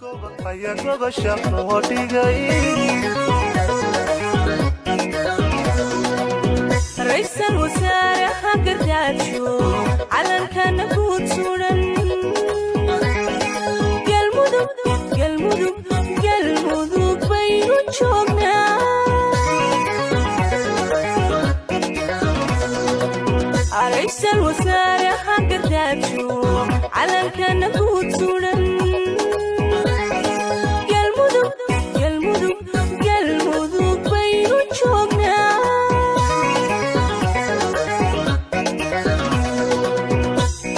Ayaa gogosha loo dhigay. Raysal wasaaraha gardaasho, calankana guud sudan. Galmudug, Galmudug, Galmudug baynu joognaa. Raysal wasaaraha gardaasho, calankana guud sudan. Galmudug, Galmudug, Galmudug baynu joognaa.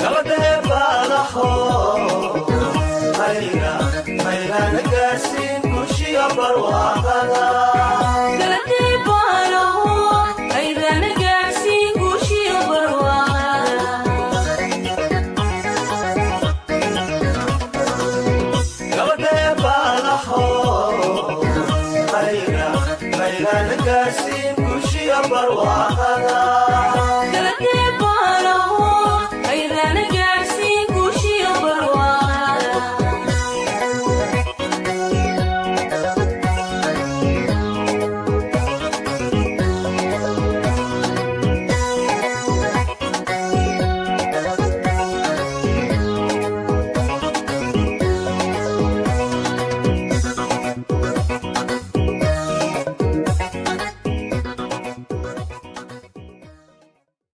Nabadee baalaho mayra mayrana gaarsiin gushiya barwaaqada.